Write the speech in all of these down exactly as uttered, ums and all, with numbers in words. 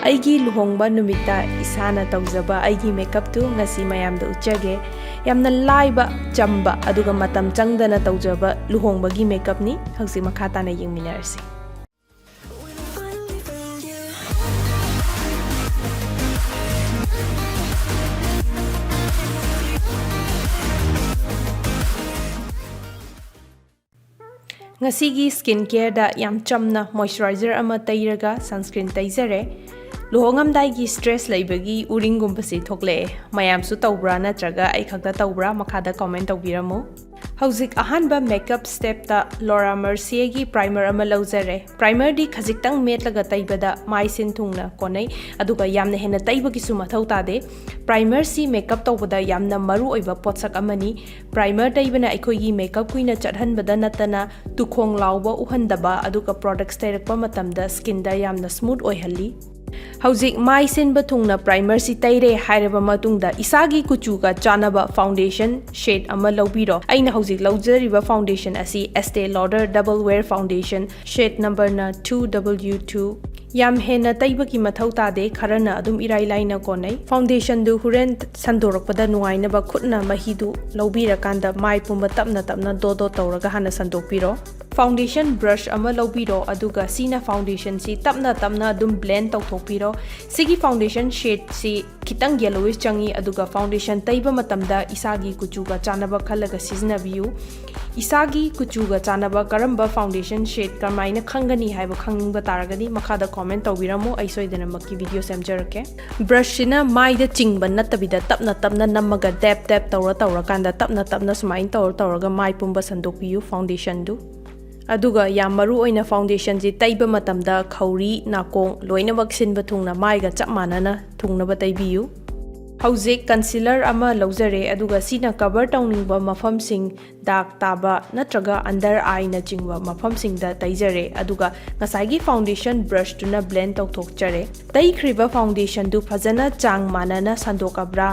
ꯑꯩꯒꯤ ꯂꯨꯍꯣꯡꯕ ꯅꯨꯃꯤꯠꯇ ꯏꯁꯥꯅ ꯇꯧꯖꯕ ꯑꯩꯒꯤ ꯃꯦꯀꯞꯇꯨ ꯉꯁꯤ ꯃꯌꯥꯝꯗ ꯎꯠꯆꯒꯦ꯫ ꯌꯥꯝꯅ ꯂꯥꯏꯕ, ꯆꯝꯕ, ꯑꯗꯨꯒ ꯃꯇꯝ ꯆꯪꯗꯅ ꯇꯧꯖꯕ ꯂꯨꯍꯣꯡꯕꯒꯤ ꯃꯦꯀꯞꯅꯤ꯫ ꯍꯧꯖꯤꯛ ꯃꯈꯥ ꯇꯥꯅ ꯌꯦꯡꯃꯤꯟꯅꯔꯁꯤ꯫ ꯉꯁꯤꯒꯤ ꯁ꯭ꯀꯤꯟ ꯀꯦꯌꯔꯗ ꯌꯥꯝ ꯆꯝꯅ ꯃꯣꯏꯆꯔꯥꯏꯖꯔ ꯑꯃ ꯇꯩꯔꯒ ꯁꯟꯁꯀ꯭ꯔꯤꯟ ꯇꯩꯖꯔꯦ꯫ ꯂꯨꯍꯣꯡꯉꯝꯗꯥꯏꯒꯤ ꯁ꯭ꯇ꯭ꯔꯦꯁ ꯂꯩꯕꯒꯤ ꯎꯔꯤꯡꯒꯨꯝꯕꯁꯤ ꯊꯣꯛꯂꯛꯑꯦ꯫ ꯃꯌꯥꯝꯁꯨ ꯇꯧꯕ꯭ꯔꯥ ꯅꯠꯇ꯭ꯔꯒ ꯑꯩ ꯈꯛꯇ ꯇꯧꯕ꯭ꯔꯥ? ꯃꯈꯥꯗ ꯀꯣꯃꯦꯟ ꯇꯧꯕꯤꯔꯝꯃꯨ꯫ ꯍꯧꯖꯤꯛ ꯑꯍꯥꯟꯕ ꯃꯦꯀꯞ ꯁ꯭ꯇꯦꯞꯇ ꯂꯣꯔꯥ ꯃꯔꯁꯤꯌꯦꯒꯤ ꯄ꯭ꯔꯥꯏꯃꯔ ꯑꯃ ꯂꯧꯖꯔꯦ꯫ ꯄ꯭ꯔꯥꯏꯃꯔꯗꯤ ꯈꯖꯤꯛꯇꯪ ꯃꯦꯠꯂꯒ ꯇꯩꯕꯗ ꯃꯥꯏ ꯁꯤꯟ ꯊꯨꯡꯅ ꯀꯣꯟꯅꯩ, ꯑꯗꯨꯒ ꯌꯥꯝꯅ ꯍꯦꯟꯅ ꯇꯩꯕꯒꯤꯁꯨ ꯃꯊꯧ ꯇꯥꯗꯦ꯫ ꯄ꯭ꯔꯥꯏꯃꯔꯁꯤ ꯃꯦꯀꯞ ꯇꯧꯕꯗ ꯌꯥꯝꯅ ꯃꯔꯨ ꯑꯣꯏꯕ ꯄꯣꯠꯁꯛ ꯑꯃꯅꯤ꯫ ꯄ꯭ꯔꯥꯏꯃꯔ ꯇꯩꯕꯅ ꯑꯩꯈꯣꯏꯒꯤ ꯃꯦꯀꯞ ꯀꯨꯏꯅ ꯆꯠꯍꯟꯕꯗ ꯅꯠꯇꯅ ꯇꯨꯈꯣꯡ ꯂꯥꯎꯕ ꯎꯍꯟꯗꯕ, ꯑꯗꯨꯒ ꯄ꯭ꯔꯣꯗꯛꯁ ꯇꯩꯔꯛꯄ ꯃꯇꯝꯗ ꯁ꯭ꯀꯤꯟꯗ ꯌꯥꯝꯅ ꯁ꯭ꯃꯨꯠ ꯑꯣꯏꯍꯜꯂꯤ꯫ ꯍꯧꯖꯤꯛ ꯃꯥꯏ ꯁꯤꯟꯕ ꯊꯨꯡꯅ ꯄ꯭ꯔꯥꯏꯃꯔꯁꯤ ꯇꯩꯔꯦ ꯍꯥꯏꯔꯕ ꯃꯇꯨꯡꯗ ꯏꯁꯥꯒꯤ ꯀꯨꯆꯨꯒ ꯆꯥꯟꯅꯕ ꯐꯥꯎꯟꯗꯦꯁꯟ ꯁꯦꯠ ꯑꯃ ꯂꯧꯕꯤꯔꯣ꯫ ꯑꯩꯅ ꯍꯧꯖꯤꯛ ꯂꯧꯖꯔꯤꯕ ꯐꯥꯎꯟꯗꯦꯁꯟ ꯑꯁꯤ Estee Lauder Double Wear Foundation, set ꯅꯝꯕꯔꯅ two W two꯫ ꯌꯥꯝ ꯍꯦꯟꯅ ꯇꯩꯕꯒꯤ ꯃꯊꯧ ꯇꯥꯗꯦ, ꯈꯔꯅ ꯑꯗꯨꯝ ꯏꯔꯥꯏ ꯂꯥꯏꯅ ꯀꯣꯟꯅꯩ꯫ ꯐꯥꯎꯟꯗꯦꯁꯟꯗꯨ ꯍꯣꯔꯦꯟ ꯁꯟꯗꯣꯔꯛꯄꯗ ꯅꯨꯡꯉꯥꯏꯅꯕ ꯈꯨꯠꯅ ꯃꯍꯤꯗꯨ ꯂꯧꯕꯤꯔꯀꯥꯟꯗ ꯃꯥꯏ ꯄꯨꯝꯕ ꯇꯞꯅ ꯇꯞꯅ ꯗꯣ ꯗꯣ ꯇꯧꯔꯒ ꯍꯥꯟꯅ ꯁꯟꯗꯣꯛꯄꯤꯔꯣ꯫ ꯐꯥꯎꯟꯗꯦꯁꯟ ꯕ꯭ꯔꯁ ꯑꯃ ꯂꯧꯕꯤꯔꯣ, ꯑꯗꯨꯒ ꯁꯤꯅ ꯐꯥꯎꯟꯗꯦꯁꯟꯁꯤ ꯇꯞꯅ ꯇꯞꯅ ꯑꯗꯨꯝ ꯕ꯭ꯂꯦꯟ ꯇꯧꯊꯣꯛꯄꯤꯔꯣ꯫ ꯁꯤꯒꯤ ꯐꯥꯎꯟꯗꯦꯁꯟ ꯁꯦꯠꯁꯤ ꯈꯤꯇꯪ ꯌꯦꯂꯣꯋꯤꯁ ꯆꯪꯉꯤ, ꯑꯗꯨꯒ ꯐꯥꯎꯟꯗꯦꯁꯟ ꯇꯩꯕ ꯃꯇꯝꯗ ꯏꯁꯥꯒꯤ ꯀꯨꯆꯨꯒ ꯆꯥꯟꯅꯕ ꯈꯜꯂꯒ ꯁꯤꯖꯤꯟꯅꯕꯤꯌꯨ꯫ ꯏꯁꯥꯒꯤ ꯀꯨꯆꯨꯒ ꯆꯥꯟꯅꯕ ꯀꯔꯝꯕ ꯐꯥꯎꯟꯗꯦꯁꯟ ꯁꯦꯠ ꯀꯃꯥꯏꯅ ꯈꯪꯒꯅꯤ ꯍꯥꯏꯕ ꯈꯪꯅꯤꯡꯕ ꯇꯥꯔꯒꯗꯤ ꯃꯈꯥꯗ ꯀꯣꯃꯦꯟ ꯇꯧꯕꯤꯔꯝꯃꯨ, ꯑꯩ ꯁꯣꯏꯗꯅꯃꯛꯀꯤ ꯚꯤꯗꯤꯑꯣ ꯁꯦꯝꯖꯔꯛꯀꯦ꯫ ꯕ꯭ꯔꯁꯁꯤꯅ ꯃꯥꯏꯗ ꯆꯤꯡꯕ ꯅꯠꯇꯕꯤꯗ ꯇꯞꯅ ꯇꯞꯅ ꯅꯝꯃꯒ ꯗꯦꯞ ꯗꯦꯞ ꯇꯧꯔ ꯇꯧꯔꯀꯥꯟꯗ ꯇꯞꯅ ꯇꯞꯅ ꯁꯨꯃꯥꯏꯅ ꯇꯧꯔ ꯇꯧꯔꯒ ꯃꯥꯏ ꯄꯨꯝꯕ ꯁꯟꯗꯣꯛꯄꯤꯌꯨ ꯐꯥꯎꯟꯗꯦꯁꯟꯗꯨ꯫ ꯑꯗꯨꯒ ꯌꯥꯝ ꯃꯔꯨ ꯑꯣꯏꯅ ꯐꯥꯎꯟꯗꯦꯁꯟꯁꯤ ꯇꯩꯕ ꯃꯇꯝꯗ ꯈꯧꯔꯤ, ꯅꯥꯀꯣꯡ ꯂꯣꯏꯅꯃꯛ ꯁꯤꯟꯕ ꯊꯨꯡꯅ ꯃꯥꯏꯒ ꯆꯞ ꯃꯥꯟꯅꯅ ꯊꯨꯡꯅꯕ ꯇꯩꯕꯤꯌꯨ꯫ ꯍꯧꯖꯤꯛ ꯀꯟꯁꯤꯂꯔ ꯑꯃ ꯂꯧꯖꯔꯦ, ꯑꯗꯨꯒ ꯁꯤꯅ ꯀꯚꯔ ꯇꯧꯅꯤꯡꯕ ꯃꯐꯝꯁꯤꯡ, ꯗꯥꯛ ꯇꯥꯕ ꯅꯠꯇ꯭ꯔꯒ ꯑꯟꯗꯔ ꯑꯥꯏꯅꯆꯤꯡꯕ ꯃꯐꯝꯁꯤꯡꯗ ꯇꯩꯖꯔꯦ, ꯑꯗꯨꯒ ꯉꯁꯥꯏꯒꯤ ꯐꯥꯎꯟꯗꯦꯁꯟ ꯕ꯭ꯔꯁꯇꯨꯅ ꯕ꯭ꯂꯦꯟ ꯇꯧꯊꯣꯛꯆꯔꯦ꯫ ꯇꯩꯈ꯭ꯔꯤꯕ ꯐꯥꯎꯟꯗꯦꯁꯟꯗꯨ ꯐꯖꯅ ꯆꯥꯡ ꯃꯥꯟꯅꯅ ꯁꯟꯗꯣꯛꯑꯕ꯭ꯔꯥ?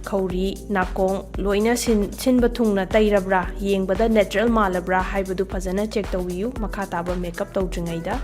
ꯈꯧꯔꯤ, ꯅꯥꯀꯣꯡ ꯂꯣꯏꯅ ꯁꯤꯟ-, ꯁꯤꯟꯕ ꯊꯨꯡꯅ ꯇꯩꯔꯕ꯭ꯔꯥ? ꯌꯦꯡꯕꯗ ꯅꯦꯆꯔꯦꯜ ꯃꯥꯜꯂꯕ꯭ꯔꯥ ꯍꯥꯏꯕꯗꯨ ꯐꯖꯅ ꯆꯦꯛ ꯇꯧꯕꯤꯌꯨ ꯃꯈꯥ ꯇꯥꯕ ꯃꯦꯀꯞ ꯇꯧꯗ꯭ꯔꯤꯉꯩꯗ꯫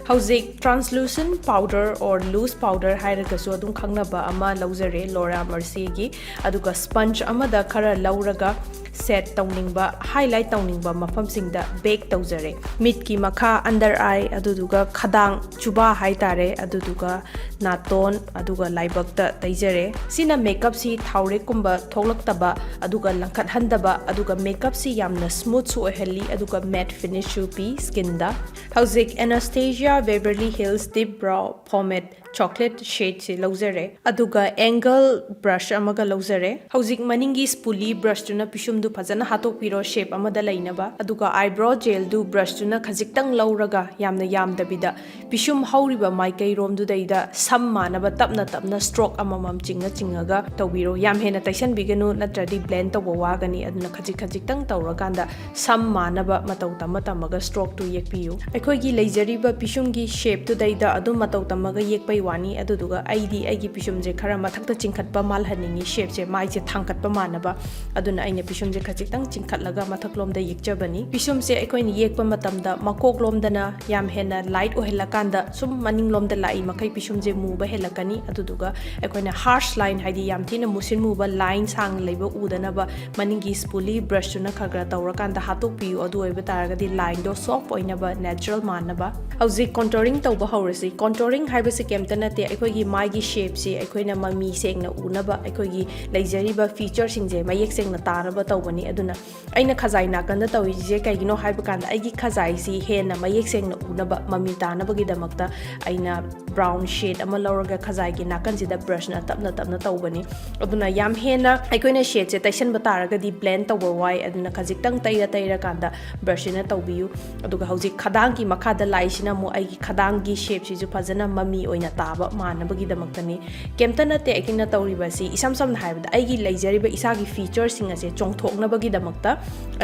ꯍꯧꯖꯤꯛ translucent powder or loose powder ꯍꯥꯏꯔꯒꯁꯨ ꯑꯗꯨꯝ ꯈꯪꯅꯕ ꯑꯃ ꯂꯧꯖꯔꯦ, Laura Mercierꯒꯤ꯫ ꯑꯗꯨꯒ sponge ꯑꯃꯗ ꯈꯔ ꯂꯧꯔꯒ set ꯇꯧꯅꯤꯡꯕ, highlight ꯇꯧꯅꯤꯡꯕ ꯃꯐꯝꯁꯤꯡꯗ bake ꯇꯧꯖꯔꯦ꯫ ꯃꯤꯠꯀꯤ ꯃꯈꯥ, under eye, ꯑꯗꯨꯗꯨꯒ ꯈꯗꯥꯡ, ꯆꯨꯕꯥ ꯍꯥꯏꯇꯥꯔꯦ, ꯑꯗꯨꯗꯨꯒ ꯅꯥꯇꯣꯟ, ꯑꯗꯨꯒ ꯂꯥꯏꯕꯛꯇ ꯇꯩꯖꯔꯦ꯫ ꯁꯤꯅ makeupꯁꯤ ꯊꯥꯎꯔꯦꯛꯀꯨꯝꯕ ꯊꯣꯛꯂꯛꯇꯕ, ꯑꯗꯨꯒ ꯂꯪꯈꯠꯍꯟꯗꯕ, ꯑꯗꯨꯒ makeupꯁꯤ ꯌꯥꯝꯅ smoothꯁꯨ ꯑꯣꯏꯍꯜꯂꯤ, ꯑꯗꯨꯒ matte finishꯁꯨ ꯄꯤ skinꯗ꯫ ꯍꯧꯖꯤꯛ Anastasia Beverly Hills Dipbrow Pomade chocolate shadeꯁꯦ ꯂꯧꯖꯔꯦ, ꯑꯗꯨꯒ angle brush ꯑꯃꯒ ꯂꯧꯖꯔꯦ꯫ ꯍꯧꯖꯤꯛ ꯃꯅꯤꯡꯒꯤ spoolie brushꯇꯨꯅ ꯄꯤꯁꯨꯝꯗꯨ ꯐꯖꯅ ꯍꯥꯠꯇꯣꯛꯄꯤꯔꯣ, shape ꯑꯃꯗ ꯂꯩꯅꯕ꯫ ꯑꯗꯨꯒ eyebrow gelꯗꯨ brushꯇꯨꯅ ꯈꯖꯤꯛꯇꯪ ꯂꯧꯔꯒ, ꯌꯥꯝꯅ ꯌꯥꯝꯗꯕꯤꯗ, ꯄꯤꯁꯨꯝ ꯍꯧꯔꯤꯕ ꯃꯥꯏꯀꯩꯔꯣꯝꯗꯨꯗꯩꯗ ꯁꯝ ꯃꯥꯟꯅꯕ ꯇꯞꯅ ꯇꯞꯅ stroke ꯑꯃꯃꯝ ꯆꯤꯡꯉ ꯆꯤꯡꯉꯒ ꯇꯧꯕꯤꯔꯣ꯫ ꯌꯥꯝ ꯍꯦꯟꯅ ꯇꯩꯁꯟꯕꯤꯒꯅꯨ, ꯅꯠꯇ꯭ꯔꯗꯤ blend ꯇꯧꯕ ꯋꯥꯒꯅꯤ꯫ ꯑꯗꯨꯅ ꯈꯖꯤꯛ ꯈꯖꯤꯛꯇꯪ ꯇꯧꯔꯀꯥꯟꯗ ꯁꯝ ꯃꯥꯟꯅꯕ ꯃꯇꯧ ꯇꯝꯃ ꯇꯝꯃꯒ strokeꯇꯨ ꯌꯦꯛꯄꯤꯌꯨ꯫ ꯑꯩꯈꯣꯏꯒꯤ ꯂꯩꯖꯔꯤꯕ ꯄꯤꯁꯨꯝꯒꯤ shapeꯇꯨꯗꯩꯗ ꯑꯗꯨꯝ ꯃꯇꯧ ꯇꯝꯃꯒ ꯌꯦꯛꯄꯩ ꯋꯥꯅꯤ꯫ ꯑꯗꯨꯗꯨꯒ ꯑꯩꯗꯤ ꯑꯩꯒꯤ ꯄꯤꯁꯨꯝꯁꯦ ꯈꯔ ꯃꯊꯛꯇ ꯆꯤꯡꯈꯠꯄ ꯃꯥꯜꯍꯟꯅꯤꯡꯉꯤ, shapeꯁꯦ, ꯃꯥꯏꯁꯦ ꯊꯥꯡꯒꯠꯄ ꯃꯥꯟꯅꯕ꯫ ꯑꯗꯨꯅ ꯑꯩꯅ ꯄꯤꯁꯨꯝꯁꯦ ꯈꯖꯤꯛꯇꯪ ꯆꯤꯡꯈꯠꯂꯒ ꯃꯊꯛꯂꯣꯝꯗ ꯌꯦꯛꯆꯕꯅꯤ꯫ ꯄꯤꯁꯨꯝꯁꯦ ꯑꯩꯈꯣꯏꯅ ꯌꯦꯛꯄ ꯃꯇꯝꯗ ꯃꯀꯣꯛꯂꯣꯝꯗꯅ ꯌꯥꯝ ꯍꯦꯟꯅ light ꯑꯣꯏꯍꯜꯂꯀꯥꯟꯗ ꯁꯨꯝ ꯃꯅꯤꯡꯂꯣꯝꯗ ꯂꯥꯛꯏ ꯃꯈꯩ ꯄꯤꯁꯨꯝꯁꯦ ꯃꯨꯕ ꯍꯦꯜꯂꯛꯀꯅꯤ꯫ ꯑꯗꯨꯗꯨꯒ ꯑꯩꯈꯣꯏꯅ harsh line, ꯍꯥꯏꯗꯤ ꯌꯥꯝ ꯊꯤꯅ ꯃꯨꯁꯤꯟ ꯃꯨꯕ line ꯁꯥꯡꯅ ꯂꯩꯕ ꯎꯗꯅꯕ ꯃꯅꯤꯡꯒꯤ spoolie brushꯇꯨꯅ ꯈꯔ ꯈꯔ ꯇꯧꯔꯀꯥꯟꯗ ꯍꯥꯠꯇꯣꯛꯄꯤꯌꯨ꯫ ꯑꯗꯨ ꯑꯣꯏꯕ ꯇꯥꯔꯒꯗꯤ lineꯗꯣ soft ꯑꯣꯏꯅꯕ, natural ꯃꯥꯟꯅꯕ꯫ ꯍꯧꯖꯤꯛ contouring ꯇꯧꯕ ꯍꯧꯔꯁꯤ꯫ Contouring ꯍꯥꯏꯕꯁꯤ ꯀꯩꯝꯇ ꯅꯠꯇꯦ, ꯑꯩꯈꯣꯏꯒꯤ ꯃꯥꯏꯒꯤ shapeꯁꯤ ꯑꯩꯈꯣꯏꯅ ꯃꯃꯤ ꯁꯦꯡꯅ ꯎꯅꯕ, ꯑꯩꯈꯣꯏꯒꯤ ꯂꯩꯖꯔꯤꯕ featureꯁꯤꯡꯁꯦ ꯃꯌꯦꯛ ꯁꯦꯡꯅ ꯇꯥꯅꯕ ꯇꯧꯕꯅꯤ꯫ ꯑꯗꯨꯅ ꯑꯩꯅ ꯈꯖꯥꯏ ꯅꯥꯀꯟꯗ ꯇꯧꯔꯤꯁꯦ ꯀꯩꯒꯤꯅꯣ ꯍꯥꯏꯕ ꯀꯥꯟꯗ, ꯑꯩꯒꯤ ꯈꯖꯥꯏꯁꯤ ꯍꯦꯟꯅ ꯃꯌꯦꯛ ꯁꯦꯡꯅ ꯎꯅꯕ, ꯃꯃꯤ ꯇꯥꯅꯕꯒꯤꯗꯃꯛꯇ ꯑꯩꯅ brown shade ꯑꯃ ꯂꯧꯔꯒ ꯈꯖꯥꯏꯒꯤ ꯅꯥꯀꯟꯁꯤꯗ brushꯅ ꯇꯞꯅ ꯇꯞꯅ ꯇꯧꯕꯅꯤ꯫ ꯑꯗꯨꯅ ꯌꯥꯝ ꯍꯦꯟꯅ ꯑꯩꯈꯣꯏꯅ shadeꯁꯦ ꯇꯩꯁꯟꯕ ꯇꯥꯔꯒꯗꯤ blend ꯇꯧꯕ ꯋꯥꯏ, ꯑꯗꯨꯅ ꯈꯖꯤꯛꯇꯪ ꯇꯩꯔ ꯇꯩꯔꯀꯥꯟꯗ brushꯁꯤꯅ ꯇꯧꯕꯤꯌꯨ꯫ ꯑꯗꯨꯒ ꯍꯧꯖꯤꯛ ꯈꯗꯥꯡꯒꯤ ꯃꯈꯥꯗ ꯂꯥꯛꯏꯁꯤꯅ ꯑꯃꯨꯛ ꯑꯩꯒꯤ ꯈꯗꯥꯡꯒꯤ shapeꯁꯤꯁꯨ ꯐꯖꯅ ꯃꯃꯤ ꯑꯣꯏꯅ ꯇꯥꯕ ꯃꯥꯟꯅꯕꯒꯤꯗꯃꯛꯇꯅꯤ꯫ ꯀꯩꯝꯇ ꯅꯠꯇꯦ ꯑꯩꯅ ꯇꯧꯔꯤꯕꯁꯤ, ꯏꯁꯝ ꯁꯝꯅ ꯍꯥꯏꯔꯕꯗ ꯑꯩꯒꯤ ꯂꯩꯖꯔꯤꯕ ꯏꯁꯥꯒꯤ featureꯁꯤꯡ ꯑꯁꯦ ꯆꯣꯡꯊꯣꯛꯅꯕꯒꯤꯗꯃꯛꯇ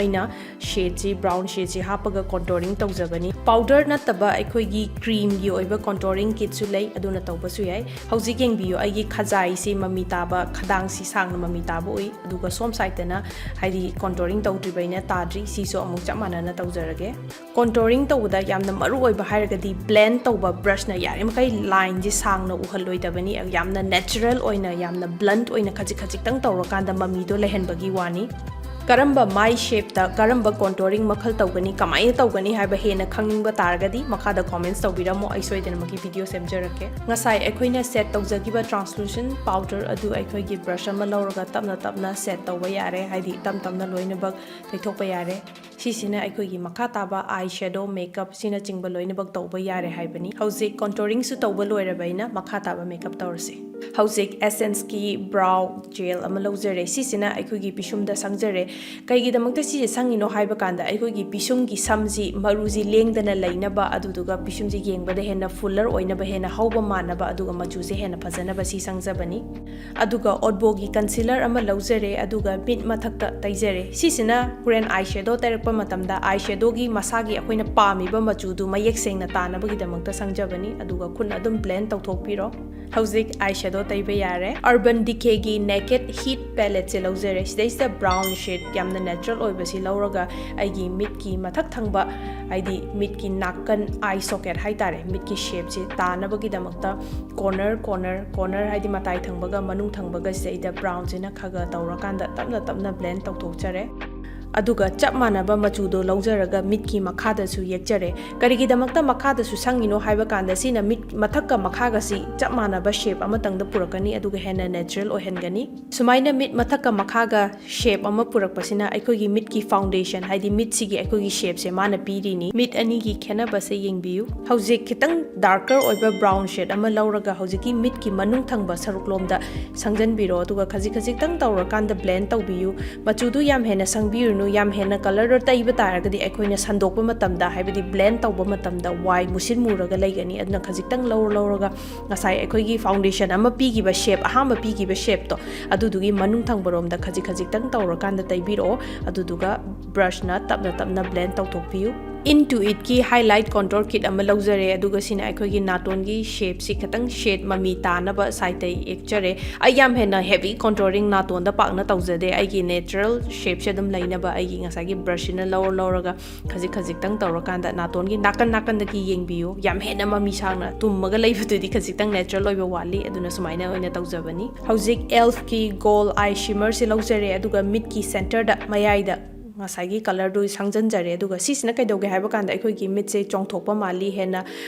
ꯑꯩꯅ shadeꯁꯤ, brown shadeꯁꯤ ꯍꯥꯞꯄꯒ contouring ꯇꯧꯖꯕꯅꯤ꯫ Powder ꯅꯠꯇꯕ ꯑꯩꯈꯣꯏꯒꯤ creamꯒꯤ ꯑꯣꯏꯕ contouring kitꯁꯨ ꯂꯩ, ꯑꯗꯨꯅ ꯇꯧꯕꯁꯨ ꯌꯥꯏ꯫ ꯍꯧꯖꯤꯛ ꯌꯦꯡꯕꯤꯌꯨ, ꯑꯩꯒꯤ ꯈꯖꯥꯏꯁꯤ ꯃꯃꯤ ꯇꯥꯕ, ꯈꯗꯥꯡꯁꯤ ꯁꯥꯡꯅ ꯃꯃꯤ ꯇꯥꯕ ꯎꯏ, ꯑꯗꯨꯒ ꯁꯣꯝ ꯁꯥꯏꯠꯇꯅ, ꯍꯥꯏꯗꯤ, ꯀꯣꯟꯇꯣꯔꯤꯡ ꯇꯧꯗ꯭ꯔꯤꯕꯩꯅ ꯇꯥꯗ꯭ꯔꯤ꯫ ꯁꯤꯁꯨ ꯑꯃꯨꯛ ꯆꯞ ꯃꯥꯟꯅꯅ ꯇꯧꯖꯔꯒꯦ꯫ ꯀꯣꯟꯇꯣꯔꯤꯡ ꯇꯧꯕꯗ ꯌꯥꯝꯅ ꯃꯔꯨ ꯑꯣꯏꯕ ꯍꯥꯏꯔꯒꯗꯤ ꯕ꯭ꯂꯦꯟ ꯇꯧꯕ, ꯕ꯭ꯔꯁꯅ ꯌꯥꯔꯤꯃꯈꯩ ꯂꯥꯏꯟꯁꯦ ꯁꯥꯡꯅ ꯎꯍꯜꯂꯣꯏꯗꯕꯅꯤ꯫ ꯌꯥꯝꯅ ꯅꯦꯆꯔꯦꯜ ꯑꯣꯏꯅ, ꯌꯥꯝꯅ ꯕ꯭ꯂꯟꯠ ꯑꯣꯏꯅ ꯈꯖꯤꯛ ꯈꯖꯤꯛꯇꯪ ꯇꯧꯔꯀꯥꯟꯗ ꯃꯃꯤꯗꯣ ꯂꯩꯍꯟꯕꯒꯤ ꯋꯥꯅꯤ꯫ ꯀꯔꯝꯕ ꯃꯥꯏ ꯁꯦꯞꯇ ꯀꯔꯝꯕ ꯀꯣꯟꯇꯣꯔꯤꯡ ꯃꯈꯜ ꯇꯧꯒꯅꯤ, ꯀꯃꯥꯏꯅ ꯇꯧꯒꯅꯤ ꯍꯥꯏꯕ ꯍꯦꯟꯅ ꯈꯪꯅꯤꯡꯕ ꯇꯥꯔꯒꯗꯤ ꯃꯈꯥꯗ ꯀꯣꯃꯦꯟꯠꯁ ꯇꯧꯕꯤꯔꯝꯃꯣ, ꯑꯩ ꯁꯣꯏꯗꯅꯃꯛꯀꯤ ꯚꯤꯗꯤꯑꯣ ꯁꯦꯝꯖꯔꯛꯀꯦ꯫ ꯉꯁꯥꯏ ꯑꯩꯈꯣꯏꯅ ꯁꯦꯠ ꯇꯧꯖꯈꯤꯕ ꯇ꯭ꯔꯥꯟꯁꯂꯨꯁꯦꯟ ꯄꯥꯎꯗꯔ ꯑꯗꯨ ꯑꯩꯈꯣꯏꯒꯤ ꯕ꯭ꯔꯁ ꯑꯃ ꯂꯧꯔꯒ ꯇꯞꯅ ꯇꯞꯅ ꯁꯦꯠ ꯇꯧꯕ ꯌꯥꯔꯦ, ꯍꯥꯏꯗꯤ ꯇꯞ ꯇꯞꯅ ꯂꯣꯏꯅꯃꯛ ꯇꯩꯊꯣꯛꯄ ꯌꯥꯔꯦ꯫ ꯁꯤꯁꯤꯅ ꯑꯩꯈꯣꯏꯒꯤ ꯃꯈꯥ ꯇꯥꯕ ꯑꯥꯏ ꯁꯦꯗꯣ, ꯃꯦꯀꯞ ꯁꯤꯅꯆꯤꯡꯕ ꯂꯣꯏꯅꯃꯛ ꯇꯧꯕ ꯌꯥꯔꯦ ꯍꯥꯏꯕꯅꯤ꯫ ꯍꯧꯖꯤꯛ ꯀꯣꯟꯇꯣꯔꯤꯡꯁꯨ ꯇꯧꯕ ꯂꯣꯏꯔꯕꯅꯤꯅ ꯃꯈꯥ ꯇꯥꯕ ꯃꯦꯀꯞ ꯇꯧꯔꯁꯤ꯫ ꯍꯧꯖꯤꯛ ꯑꯦꯁꯦꯟꯁꯀꯤ ꯕ꯭ꯔꯥꯎ ꯖꯦꯜ ꯑꯃ ꯂꯧꯖꯔꯦ꯫ ꯁꯤꯁꯤꯅ ꯑꯩꯈꯣꯏꯒꯤ ꯄꯤꯁꯨꯝꯗ ꯁꯪꯖꯔꯦ꯫ ꯀꯩꯒꯤꯗꯃꯛꯇ ꯁꯤꯁꯦ ꯁꯪꯉꯤꯅꯣ ꯍꯥꯏꯕ ꯀꯥꯟꯗ, ꯑꯩꯈꯣꯏꯒꯤ ꯄꯤꯁꯨꯝꯒꯤ ꯁꯝꯁꯤ, ꯃꯔꯨꯁꯤ ꯂꯦꯡꯗꯅ ꯂꯩꯅꯕ, ꯑꯗꯨꯗꯨꯒ ꯄꯤꯁꯨꯝꯁꯤ ꯌꯦꯡꯕꯗ ꯍꯦꯟꯅ ꯐꯨꯂꯔ ꯑꯣꯏꯅꯕ, ꯍꯦꯟꯅ ꯍꯧꯕ ꯃꯥꯟꯅꯕ, ꯑꯗꯨꯒ ꯃꯆꯨꯁꯦ ꯍꯦꯟꯅ ꯐꯖꯅꯕ ꯁꯤ ꯁꯪꯖꯕꯅꯤ꯫ ꯑꯗꯨꯒ ꯑꯣꯠꯕꯣꯒꯤ ꯀꯟꯁꯤꯂꯔ ꯑꯃ ꯂꯧꯖꯔꯦ, ꯑꯗꯨꯒ ꯃꯤꯠ ꯃꯊꯛꯇ ꯇꯩꯖꯔꯦ꯫ ꯁꯤꯁꯤꯅ ꯍꯣꯔꯦꯟ ꯑꯥꯏ ꯁꯦꯗꯣ ꯇꯩꯔꯛꯄ ꯃꯇꯝꯗ ꯑꯥꯏ ꯁꯦꯗꯣꯒꯤ ꯃꯁꯥꯒꯤ ꯑꯩꯈꯣꯏꯅ ꯄꯥꯝꯃꯤꯕ ꯃꯆꯨꯗꯨ ꯃꯌꯦꯛ ꯁꯦꯡꯅ ꯇꯥꯅꯕꯒꯤꯗꯃꯛꯇ ꯁꯪꯖꯕꯅꯤ, ꯑꯗꯨꯒ ꯈꯨꯠꯅ ꯑꯗꯨꯝ ꯕ꯭ꯂꯦꯟ ꯇꯧꯊꯣꯛꯄꯤꯔꯣ꯫ ꯍꯧꯖꯤꯛ ꯑꯥꯏ ꯁꯦꯗꯣ ꯇꯩꯕ ꯌꯥꯔꯦ꯫ Urban Decayꯒꯤ Naked Heat Paletteꯁꯦ ꯂꯧꯖꯔꯦ꯫ ꯁꯤꯗꯩꯁꯤꯗ ꯕ꯭ꯔꯥꯎꯟ ꯁꯦꯠ ꯌꯥꯝꯅ ꯅꯦꯆꯔꯦꯜ ꯑꯣꯏꯕꯁꯤ ꯂꯧꯔꯒ ꯑꯩꯒꯤ ꯃꯤꯠꯀꯤ ꯃꯊꯛ ꯊꯪꯕ, ꯍꯥꯏꯗꯤ ꯃꯤꯠꯀꯤ ꯅꯥꯀꯟ, ꯑꯥꯏ ꯁꯣꯀꯦꯠ ꯍꯥꯏꯇꯥꯔꯦ, ꯃꯤꯠꯀꯤ ꯁꯦꯞꯁꯤ ꯇꯥꯅꯕꯒꯤꯗꯃꯛꯇ ꯀꯣꯔꯅꯔ, ꯀꯣꯔꯅꯔ, ꯀꯣꯔꯅꯔ ꯍꯥꯏꯗꯤ ꯃꯇꯥꯏ ꯊꯪꯕꯒ ꯃꯅꯨꯡ ꯊꯪꯕꯒ ꯁꯤꯗꯩꯗ ꯕ꯭ꯔꯥꯎꯟꯁꯤꯅ ꯈꯔ ꯈꯔ ꯇꯧꯔꯀꯥꯟꯗ ꯇꯞꯅ ꯇꯞꯅ ꯕ꯭ꯂꯦꯟ ꯇꯧꯊꯣꯛꯆꯔꯦ꯫ ꯑꯗꯨꯒ ꯆꯞ ꯃꯥꯟꯅꯕ ꯃꯆꯨꯗꯣ ꯂꯧꯖꯔꯒ ꯃꯤꯠꯀꯤ ꯃꯈꯥꯗꯁꯨ ꯌꯦꯛꯆꯔꯦ꯫ ꯀꯔꯤꯒꯤꯗꯃꯛꯇ ꯃꯈꯥꯗꯁꯨ ꯁꯪꯉꯤꯅꯣ ꯍꯥꯏꯕ ꯀꯥꯟꯗ, ꯁꯤꯅ ꯃꯤꯠ ꯃꯊꯛꯀ ꯃꯈꯥꯒꯁꯤ ꯆꯞ ꯃꯥꯟꯅꯕ ꯁꯦꯞ ꯑꯃꯇꯪꯗ ꯄꯨꯔꯛꯀꯅꯤ, ꯑꯗꯨꯒ ꯍꯦꯟꯅ ꯅꯦꯆꯔꯦꯜ ꯑꯣꯏꯍꯟꯒꯅꯤ꯫ ꯁꯨꯃꯥꯏꯅ ꯃꯤꯠ ꯃꯊꯛꯀ ꯃꯈꯥꯒ ꯁꯦꯞ ꯑꯃ ꯄꯨꯔꯛꯄꯁꯤꯅ ꯑꯩꯈꯣꯏꯒꯤ ꯃꯤꯠꯀꯤ ꯐꯥꯎꯟꯗꯦꯁꯟ, ꯍꯥꯏꯗꯤ ꯃꯤꯠꯁꯤꯒꯤ ꯑꯩꯈꯣꯏꯒꯤ ꯁꯦꯞꯁꯦ ꯃꯥꯅ ꯄꯤꯔꯤꯅꯤ꯫ ꯃꯤꯠ ꯑꯅꯤꯒꯤ ꯈꯦꯠꯅꯕꯁꯦ ꯌꯦꯡꯕꯤꯌꯨ꯫ ꯍꯧꯖꯤꯛ ꯈꯤꯇꯪ ꯗꯥꯔꯀꯔ ꯑꯣꯏꯕ ꯕ꯭ꯔꯥꯎꯟ ꯁꯦꯠ ꯑꯃ ꯂꯧꯔꯒ ꯍꯧꯖꯤꯛꯀꯤ ꯃꯤꯠꯀꯤ ꯃꯅꯨꯡ ꯊꯪꯕ ꯁꯔꯨꯛꯂꯣꯝꯗ ꯁꯪꯖꯟꯕꯤꯔꯣ, ꯑꯗꯨꯒ ꯈꯖꯤꯛ ꯈꯖꯤꯛꯇꯪ ꯇꯧꯔꯀꯥꯟꯗ ꯕ꯭ꯂꯦꯟ ꯇꯧꯕꯤꯌꯨ꯫ ꯃꯆꯨꯗꯨ ꯌꯥꯝ ꯍꯦꯟꯅ ꯁꯪꯕꯤꯔꯨꯅꯨ, ꯌꯥꯝ ꯍꯦꯟꯅ ꯀꯂꯔꯗꯣ ꯇꯩꯕ ꯇꯥꯔꯒꯗꯤ ꯑꯩꯈꯣꯏꯅ ꯁꯟꯗꯣꯛꯄ ꯃꯇꯝꯗ, ꯍꯥꯏꯕꯗꯤ ꯕ꯭ꯂꯦꯟ ꯇꯧꯕ ꯃꯇꯝꯗ ꯋꯥꯏ ꯃꯨꯁꯤꯟ ꯃꯨꯔꯒ ꯂꯩꯒꯅꯤ꯫ ꯑꯗꯨꯅ ꯈꯖꯤꯛꯇꯪ ꯂꯧꯔ ꯂꯧꯔꯒ ꯉꯁꯥꯏ ꯑꯩꯈꯣꯏꯒꯤ ꯐꯥꯎꯟꯗꯦꯁꯟ ꯑꯃ ꯄꯤꯈꯤꯕ ꯁꯦꯞ, ꯑꯍꯥꯟꯕ ꯄꯤꯈꯤꯕ ꯁꯦꯞꯇꯣ, ꯑꯗꯨꯗꯨꯒꯤ ꯃꯅꯨꯡ ꯊꯪꯕꯔꯣꯝꯗ ꯈꯖꯤꯛ ꯈꯖꯤꯛꯇꯪ ꯇꯧꯔꯀꯥꯟꯗ ꯇꯩꯕꯤꯔꯛꯑꯣ꯫ ꯑꯗꯨꯗꯨꯒ ꯕ꯭ꯔꯁꯅ ꯇꯞꯅ ꯇꯞꯅ ꯕ꯭ꯂꯦꯟ ꯇꯧꯊꯣꯛꯄꯤꯌꯨ꯫ Into Itꯀꯤ highlight contour kit ꯑꯃ ꯂꯧꯖꯔꯦ, ꯑꯗꯨꯒ ꯁꯤꯅ ꯑꯩꯈꯣꯏꯒꯤ ꯅꯥꯇꯣꯟꯒꯤ shapeꯁꯤ ꯈꯤꯇꯪ shade ꯃꯃꯤ ꯇꯥꯅꯕ sideꯇ ꯌꯦꯛꯆꯔꯦ꯫ ꯑꯩ ꯌꯥꯝ ꯍꯦꯟꯅ heavy contouring ꯅꯥꯇꯣꯟꯗ ꯄꯥꯛꯅ ꯇꯧꯖꯗꯦ꯫ ꯑꯩꯒꯤ natural shapeꯁꯦ ꯑꯗꯨꯝ ꯂꯩꯅꯕ ꯑꯩꯒꯤ ꯉꯁꯥꯏꯒꯤ brushꯁꯤꯅ ꯂꯧꯔ ꯂꯧꯔꯒ ꯈꯖꯤꯛ ꯈꯖꯤꯛꯇꯪ ꯇꯧꯔꯀꯥꯟꯗ ꯅꯥꯇꯣꯟꯒꯤ ꯅꯥꯀꯟ ꯅꯥꯀꯟꯗꯒꯤ ꯌꯦꯡꯕꯤꯌꯨ꯫ ꯌꯥꯝ ꯍꯦꯟꯅ ꯃꯃꯤ ꯁꯥꯡꯅ ꯇꯨꯝꯃꯒ ꯂꯩꯕꯗꯨꯗꯤ ꯈꯖꯤꯛꯇꯪ natural ꯑꯣꯏꯕ ꯋꯥꯠꯂꯤ, ꯑꯗꯨꯅ ꯁꯨꯃꯥꯏꯅ ꯑꯣꯏꯅ ꯇꯧꯖꯕꯅꯤ꯫ ꯍꯧꯖꯤꯛ ꯏꯂꯐꯀꯤ Gold Eye Shimmerꯁꯦ ꯂꯧꯖꯔꯦ, ꯑꯗꯨꯒ ꯃꯤꯠꯀꯤ centreꯗ, ꯃꯌꯥꯏꯗ ꯉꯁꯥꯏꯒꯤ colourꯗꯨ ꯁꯪꯖꯟꯖꯔꯦ꯫ ꯑꯗꯨꯒ ꯁꯤꯁꯤꯅ ꯀꯩꯗꯧꯒꯦ ꯍꯥꯏꯕ ꯀꯥꯟꯗ ꯑꯩꯈꯣꯏꯒꯤ ꯃꯤꯠꯁꯦ ꯆꯣꯡꯊꯣꯛꯄ ꯃꯥꯜꯂꯤ, ꯍꯦꯟꯅ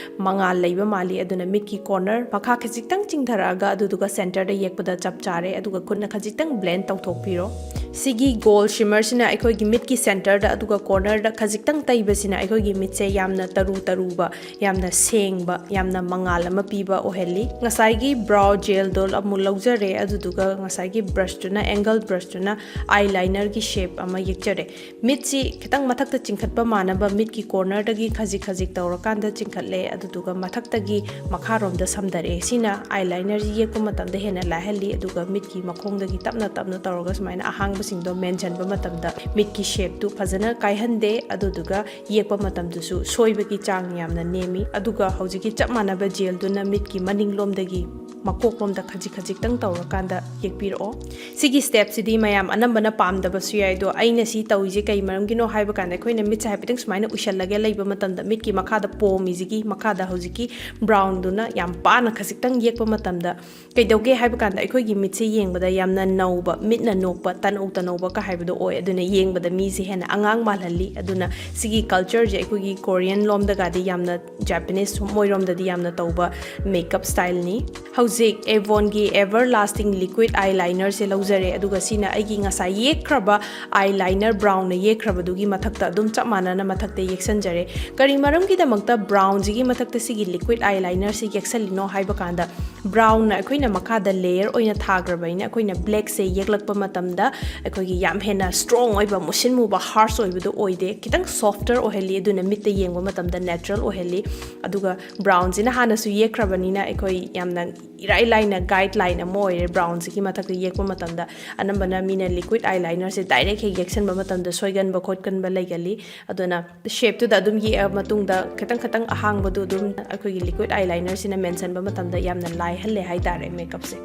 ꯃꯉꯥꯜ ꯂꯩꯕ ꯃꯥꯜꯂꯤ꯫ ꯑꯗꯨꯅ ꯃꯤꯠꯀꯤ corner ꯃꯈꯥ ꯈꯖꯤꯛꯇꯪ ꯆꯤꯡꯊꯔꯛꯑꯒ ꯑꯗꯨꯗꯨꯒ centreꯗ ꯌꯦꯛꯄꯗ ꯆꯞ ꯆꯥꯔꯦ꯫ ꯑꯗꯨꯒ ꯈꯨꯠꯅ ꯈꯖꯤꯛꯇꯪ blend ꯇꯧꯊꯣꯛꯄꯤꯔꯣ꯫ ꯁꯤꯒꯤ Gold Shimmerꯁꯤꯅ ꯑꯩꯈꯣꯏꯒꯤ ꯃꯤꯠꯀꯤ centreꯗ ꯑꯗꯨꯒ cornerꯗ ꯈꯖꯤꯛꯇꯪ ꯇꯩꯕꯁꯤꯅ ꯑꯩꯈꯣꯏꯒꯤ ꯃꯤꯠꯁꯦ ꯌꯥꯝꯅ ꯇꯔꯨ ꯇꯔꯨꯕ, ꯌꯥꯝꯅ ꯁꯦꯡꯕ, ꯌꯥꯝꯅ ꯃꯉꯥꯜ ꯑꯃ ꯄꯤꯕ ꯑꯣꯏꯍꯜꯂꯤ꯫ ꯉꯁꯥꯏꯒꯤ brow gelꯗꯣ ꯑꯃꯨꯛ ꯂꯧꯖꯔꯦ, ꯑꯗꯨꯗꯨꯒ ꯉꯁꯥꯏꯒꯤ brushꯇꯨꯅ, angle brushꯇꯨꯅ eyelinerꯒꯤ shape ꯑꯃ ꯌꯦꯛꯆꯔꯦ꯫ ꯃꯤꯠꯁꯤ ꯈꯤꯇꯪ ꯃꯊꯛꯇ ꯆꯤꯡꯈꯠꯄ ꯃꯥꯟꯅꯕ ꯃꯤꯠꯀꯤ cornerꯗꯒꯤ ꯈꯖꯤꯛ ꯈꯖꯤꯛ ꯇꯧꯔꯀꯥꯟꯗ ꯆꯤꯡꯈꯠꯂꯦ, ꯑꯗꯨꯗꯨꯒ ꯃꯊꯛꯇꯒꯤ ꯃꯈꯥꯔꯣꯝꯗ ꯁꯝꯊꯔꯛꯑꯦ꯫ ꯁꯤꯅ eyelinerꯁꯤ ꯌꯦꯛꯄ ꯃꯇꯝꯗ ꯍꯦꯟꯅ ꯂꯥꯏꯍꯜꯂꯤ, ꯑꯗꯨꯒ ꯃꯤꯠꯀꯤ ꯃꯈꯣꯡꯗꯒꯤ ꯇꯞꯅ ꯇꯞꯅ ꯇꯧꯔꯒ ꯁꯨꯃꯥꯏꯅ ꯑꯍꯥꯡꯕꯁꯤꯡꯗꯣ ꯃꯦꯟꯁꯤꯟꯕ ꯃꯇꯝꯗ ꯃꯤꯠꯀꯤ shapeꯇꯨ ꯐꯖꯅ ꯀꯥꯏꯍꯟꯗꯦ, ꯑꯗꯨꯗꯨꯒ ꯌꯦꯛꯄ ꯃꯇꯝꯗꯁꯨ ꯁꯣꯏꯕꯒꯤ ꯆꯥꯡ ꯌꯥꯝꯅ ꯅꯦꯝꯃꯤ꯫ ꯑꯗꯨꯒ ꯍꯧꯖꯤꯛꯀꯤ ꯆꯞ ꯃꯥꯟꯅꯕ gelꯗꯨꯅ ꯃꯤꯠꯀꯤ ꯃꯅꯤꯡꯂꯣꯝꯗꯒꯤ ꯃꯀꯣꯛꯂꯣꯝꯗ ꯈꯖꯤꯛ ꯈꯖꯤꯛꯇꯪ ꯇꯧꯔꯀꯥꯟꯗ ꯌꯦꯛꯄꯤꯔꯛꯑꯣ꯫ ꯁꯤꯒꯤ stepꯁꯤꯗꯤ ꯃꯌꯥꯝ ꯑꯅꯝꯕꯅ ꯄꯥꯝꯗꯕꯁꯨ ꯌꯥꯏ, ꯑꯗꯣ ꯑꯩꯅ ꯁꯤ ꯇꯧꯔꯤꯁꯦ ꯀꯩ ꯃꯔꯝꯒꯤꯅꯣ ꯍꯥꯏꯕ ꯀꯥꯟꯗ ꯑꯩꯈꯣꯏꯅ ꯃꯤꯠꯁꯦ ꯍꯥꯏꯐꯦꯠꯇꯪ ꯁꯨꯃꯥꯏꯅ ꯎꯏꯁꯜꯂꯒ ꯂꯩꯕ ꯃꯇꯝꯗ ꯃꯤꯠꯀꯤ ꯃꯈꯥꯗ ꯄꯣꯝꯃꯤꯁꯤꯒꯤ ꯃꯈꯥꯗ ꯍꯧꯖꯤꯛꯀꯤ brownꯗꯨꯅ ꯌꯥꯝ ꯄꯥꯅ ꯈꯖꯤꯛꯇꯪ ꯌꯦꯛꯄ ꯃꯇꯝꯗ ꯀꯩꯗꯧꯒꯦ ꯍꯥꯏꯕ ꯀꯥꯟꯗ ꯑꯩꯈꯣꯏꯒꯤ ꯃꯤꯠꯁꯦ ꯌꯦꯡꯕꯗ ꯌꯥꯝꯅ ꯅꯧꯕ, ꯃꯤꯠꯅ ꯅꯣꯛꯄ, ꯇꯅꯧ ꯇꯅꯧꯕ ꯀ ꯍꯥꯏꯕꯗꯣ ꯑꯣꯏ꯫ ꯑꯗꯨꯅ ꯌꯦꯡꯕꯗ ꯃꯤꯁꯦ ꯍꯦꯟꯅ ꯑꯉꯥꯡ ꯃꯥꯜꯍꯜꯂꯤ꯫ ꯑꯗꯨꯅ ꯁꯤꯒꯤ cultureꯁꯦ ꯑꯩꯈꯣꯏꯒꯤ Korean ꯂꯣꯝꯗꯒꯗꯤ ꯌꯥꯝꯅ, Japanese ꯃꯣꯏꯔꯣꯝꯗꯗꯤ ꯌꯥꯝꯅ ꯇꯧꯕ makeup styleꯅꯤ꯫ ꯍꯧꯖꯤꯛ Avonꯒꯤ Everlasting Liquid Eyelinerꯁꯦ ꯂꯧꯖꯔꯦ, ꯑꯗꯨꯒ ꯁꯤꯅ ꯑꯩꯒꯤ ꯉꯁꯥꯏ ꯌꯦꯛꯈ꯭ꯔꯕ eyeliner brownꯅ ꯌꯦꯛꯈ꯭ꯔꯕꯗꯨꯒꯤ ꯃꯊꯛꯇ ꯑꯗꯨꯝ ꯆꯞ ꯃꯥꯟꯅꯅ ꯃꯊꯛꯇ ꯌꯦꯛꯁꯟꯖꯔꯦ꯫ ꯀꯔꯤ ꯃꯔꯝꯒꯤꯗꯃꯛꯇ brownꯁꯤꯒꯤ ꯃꯊꯛꯇ ꯁꯤꯒꯤ liquid eyelinerꯁꯤ ꯌꯦꯛꯁꯜꯂꯤꯅꯣ ꯍꯥꯏꯕ ꯀꯥꯟꯗ, brownꯅ ꯑꯩꯈꯣꯏꯅ ꯃꯈꯥꯗ layer ꯑꯣꯏꯅ ꯊꯥꯈ꯭ꯔꯕꯅꯤꯅ ꯑꯩꯈꯣꯏꯅ blackꯁꯦ ꯌꯦꯛꯂꯛꯄ ꯃꯇꯝꯗ ꯑꯩꯈꯣꯏꯒꯤ ꯌꯥꯝ ꯍꯦꯟꯅ strong ꯑꯣꯏꯕ, ꯃꯨꯁꯤꯟ ꯃꯨꯕ, harsh ꯑꯣꯏꯕꯗꯣ ꯑꯣꯏꯗꯦ, ꯈꯤꯇꯪ softer ꯑꯣꯏꯍꯜꯂꯤ꯫ ꯑꯗꯨꯅ ꯃꯤꯠꯇ ꯌꯦꯡꯕ ꯃꯇꯝꯗ natural ꯑꯣꯏꯍꯜꯂꯤ꯫ ꯑꯗꯨꯒ brownꯁꯤꯅ ꯍꯥꯟꯅꯁꯨ ꯌꯦꯛꯈ꯭ꯔꯕꯅꯤꯅ ꯑꯩꯈꯣꯏ ꯌꯥꯝꯅ ꯏꯔꯥꯏ ꯂꯥꯏꯅ ꯒꯥꯏꯗ ꯂꯥꯏꯟ ꯑꯃ ꯑꯣꯏꯔꯦ꯫ ꯕ꯭ꯔꯥꯎꯟꯁꯤꯒꯤ ꯃꯊꯛꯇ ꯌꯦꯛꯄ ꯃꯇꯝꯗ ꯑꯅꯝꯕꯅ ꯃꯤꯅ ꯂꯤꯀ꯭ꯋꯤꯠ ꯑꯥꯏ ꯂꯥꯏꯅꯔꯁꯦ ꯗꯥꯏꯔꯦꯛ ꯍꯦꯛ ꯌꯦꯛꯁꯟꯕ ꯃꯇꯝꯗ ꯁꯣꯏꯒꯟꯕ ꯈꯣꯠꯀꯟꯕ ꯂꯩꯒꯜꯂꯤ꯫ ꯑꯗꯨꯅ ꯁꯦꯞꯇꯨꯗ ꯑꯗꯨꯝ ꯌꯦꯛꯑ ꯃꯇꯨꯡꯗ ꯈꯤꯇꯪ ꯈꯤꯇꯪ ꯑꯍꯥꯡꯕꯗꯨ ꯑꯗꯨꯝ ꯑꯩꯈꯣꯏꯒꯤ ꯂꯤꯀ꯭ꯋꯤꯠ ꯑꯥꯏ ꯂꯥꯏꯅꯔꯁꯤꯅ ꯃꯦꯟꯁꯟꯕ ꯃꯇꯝꯗ ꯌꯥꯝꯅ ꯂꯥꯏꯍꯜꯂꯦ ꯍꯥꯏꯇꯥꯔꯦ ꯃꯦꯀꯞꯁꯦ꯫